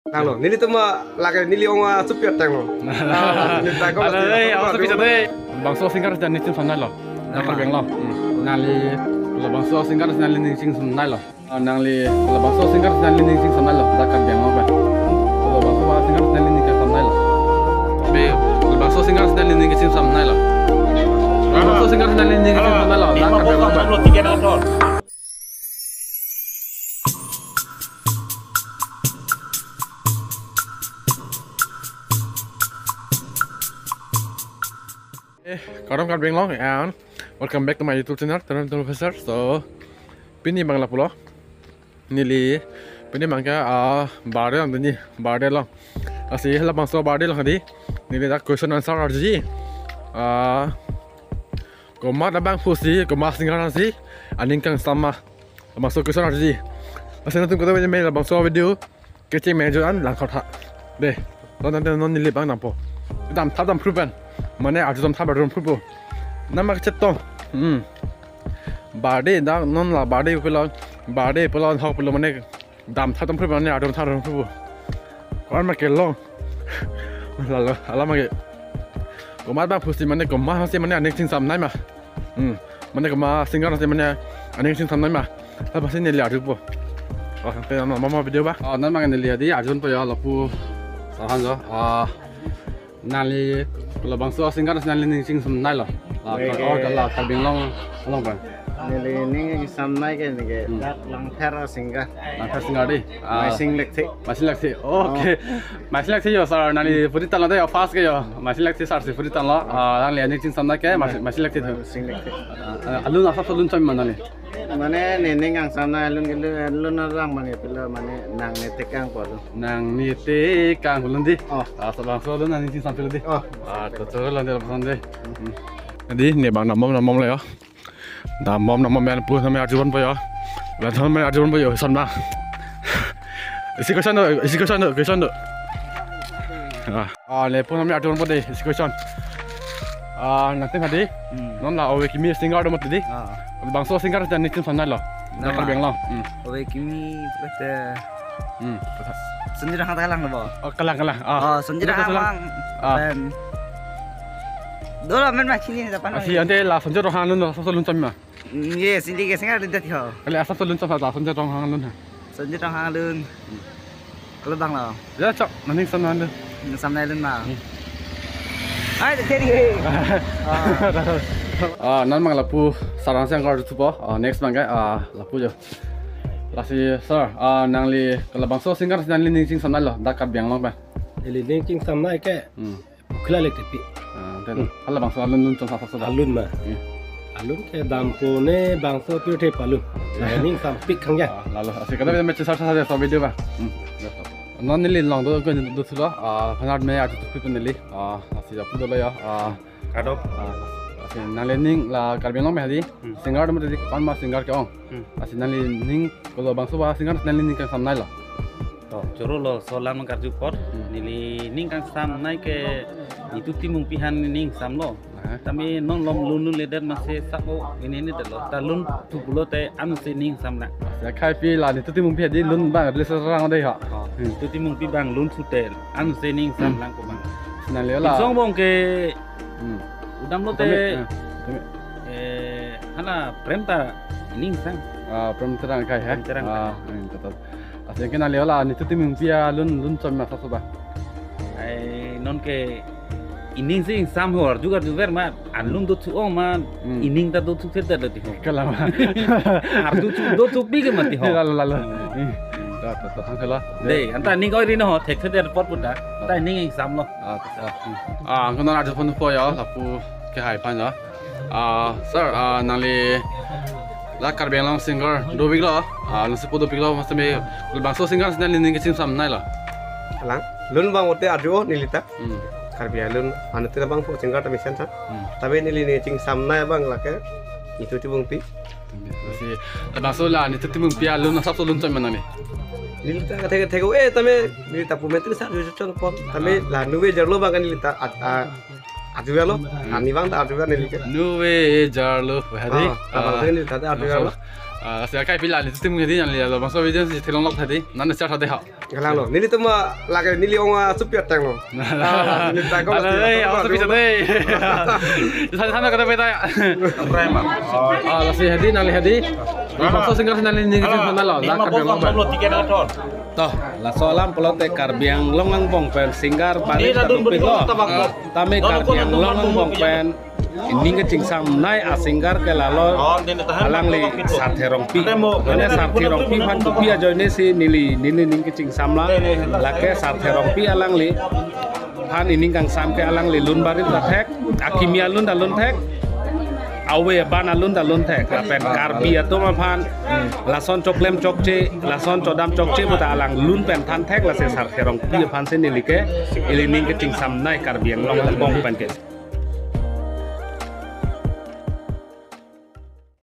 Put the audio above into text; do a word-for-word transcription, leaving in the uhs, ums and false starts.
Tanglo, nelitum lake neli ong, ah, supiat tanglo. Ah, neli tanglo, Ada, eh, neli ong supiat tanglo. Labangso singer si aning chingsamnailo. Dakar Benglo. Hmm. Nangli labangso singer si aning chingsamnailo. Ah, nangli labangso singer si aning chingsamnailo. Dakar Benglo ba. Labangso singer si aning chingsamnailo. Be, labangso singer si aning chingsamnailo. Labangso singer si aning chingsamnailo. Dakar Benglo ba. Eh, kardom Karbi Anglong and welcome back to my YouTube channel, Teron Teron Officer. So, pini abang lapulo. Neli, pini abang ke, ah, birthday along dini, birthday along. Lasi labangso birthday along hadi. Neli dak question answer arjuji. Ah, komat abang pusi, komat singer si aning kangsam ma. Labangso question arjuji. Lasi nangtum kado me labangso video kecheng me arju an lang khautha. De, non non non neli abang dampo. Damtha damphru pen. Mane arju damtha arju damphrupo. Nangma kachetong. Hmm. Birthday dak non la birthday pulo. Birthday pulo hok pulo mane damtha damphru mane arju damtha damphrupo. Kor ma kelong. Lalo, alam age. Komat abang pusi mane komat si mane aning chingsamnai ma. Hmm. Mane komat singer si mane aning chingsamnai ma. Labangsi neli arjupo. Oh, sampai nama mama video ba. Oh, nangma neli hadi arjunpo ya lapu. Sahan jo. Ah, nangli labangso singer si nangli ning chingsamnailo. Ah, Oke. Oh, kala Karbi Anglong along ba. Neli ning chingsamnai ke neke Hmm. dak Langpher singer. Langpher singer di. Ah. Maising Lekthe. Maising Lekthe. Okay. Oh. Maising Lekthe yo sir, nangli puri tanglo de yo first ke yo. Maising Lekthe sir si puri tanglo. Ah, nangli aning chingsamnai ke Maising, Maising Lekthe do. Maising Lekthe. Ah, alun asap alun chom ma nangli. Mane nening kangsamnai alun ke alun, alun arang mane pulo mane Nang Ne Tekangpo alun. Nang Ne Tekangpo alun di. Oh. Ah, labangso alun aning chingsam pulo di. Oh. Ah, to to alun di lapuson di. Hmm. Di ne abang namom namom le yo. Damom namom men pu nami arjunpo yo. Lanthon men arjunpo yo, son ma. Isi question do, isi question do, question do. Ah, ah, le pu nami arjunpo de, isi question. Ah, nangtum hadi. Hmm. Non la ove kimi singer do mati di. Ah. Labangso singer si aning chingsamnailo. Nama? Dakar Benglo. Hmm. Ove kimi, bete. Hmm. Sonjit Ronghang ta kalang lo bo? Oh, kalang, kalang. Ah. Oh, Sonjit Ronghang kalang. Bang. Ah. Pen. Dolo men ma chini ta pan. Ah, si ante la Sonjit Ronghang alun asap alun chom ma. Mm, yes, neli ke singer rinti ho. Kali asap alun chom la Sonjit Ronghang alun ha. Sonjit Ronghang alun. Kalo abang lo. Ya, chok, aning chingsamnai alun. Chingsamnai alun ma. Hmm. Ai, teri he. Ah. Ah, nangma lapu sarang singer thupo. Ah, next abang ke, ah, lapu jo. Lasi, sir, ah, nangli labangso singer si nangli ning chingsamnailo, dak Karbi Anglong ba. Neli ning chingsamnai ke. Hmm. Pukla Lekthepi. Ah, ante Hmm. Halabangso alun lun chom asap asap. Alun ma. Hmm. Alun ke dampo ne bangso pirthe palun. Ning sampik khang ya. Ah, lalo, lasi kada me chesar sa sa video ba. Hmm. Non neli along do ko do thulo. Ah, phanar me arju thupi pen neli. Ah, lasi lapu dolo ya. Ah, Kadok. Ah, lasi nangli ning la Karbi Anglong me hadi. Hmm. Singer do mati di pan ma singer ke-ong. Hmm. Lasi nangli ning ko labangso ba singer nangli ning kangsamnailo. To, choro lo so lang karju apot. Hmm. Neli ning kangsamnai ke Nitu Timungpi aphan ning samlo. Nah. Tame non lom lun lun ledet masi sako ini ini detlo. Ta lun thu pulote ansi ning samlang. Ya khai pi la Nitu Timungpi hadi lun bang le sarang de ha. Oh, Hmm. Nitu Timungpi bang lun thute ansi ning Hmm. samlang ko bang. Nangli la. Song bong ke Hmm. Udam lote Tame, ah, tame. Eh, hala Prem ta ning sang. Ah, Prem Terang kai he? Prem Terang Ah, kai. Hmm, betul. Lasi ke nangli la Nitu Timungpi alun lun chom ma asap asap ba. Ai non ke ining si ingsam ho arju arju ver ma alun do thu-ong ma Hmm. ining ta do thuthe ta do ti ho. Kalang. Arju thu do thupi ke mati ho. Lalo, lalo. Hmm. Hmm. Da, da, da, thang kala. De, anta ning oi ri no ho, thekthe det apot puta. Ta ning ingsamlo. Ah, ah. Ah, angkon arju ponpo ya, lapu ke hai aphan ya. Ah, sir, ah, nangli la Karbi Anglong singer dopiklo, ah, nangsi po dopiklo, masi me labangso singer si nangli ning kachingsamnailo. Lang, lun bang ote arju o neli ta. Hmm. Karbi alun, anuttin abang po singer ta mesen ta. Hmm. Tapi neli ning chingsamnai abang lake Nitu Timungpi. Lasi labangso la Nitu Timungpi alun asap so lun chom ma nangli. Neli ta kathek kathek o, eh, tame neli ta pumen tin sa arju chon pon. Tame Ah. la Nuve Jarlo bang neli ta at, a, arju lo. Hmm. Ani bang ta arju neli ke. Nuve Jarlo, hadi. Ah, ta bang Ah. neli ta arju lo. Ah, si akai pila ni tim hedi nangli labangso video si theklonglok hedi. Nang share hedi ha. Galang lo. Nelitum lake neli ong achupi ateng lo. Ah, neli tangkong. Ada dei, awas bisa dei. Sana sana kata peta ya. Prima. Ah, lasi hedi nangli hedi. Labangso singer nangli ningkan sana lo. Lima bom bom lo tiket aton. Toh, laso alam pulote Karbi Anglong angbong pen singer barit ta dopik lo. Tame Karbi Anglong angbong pen ining kachingsamnei a-singer ke lalo alangli Sarthe Rongpi. Mane Sarthe Rongpi aphan kopi ajoine si neli neli ning kachingsamlo. Lake Sarthe Rongpi alangliphan ining kangsam ke alangli lun barit ta thek, akimi alun ta lun thek, ave aban alun ta lun thek. Lapen Karbi atum aphan lason choklem chokche, lason chodam chokche puta alang lun pen than thek, lasi Sarthe Rongpi aphan si neli ke ili ning kachingsamnei Karbi Anglong angbong pen ke.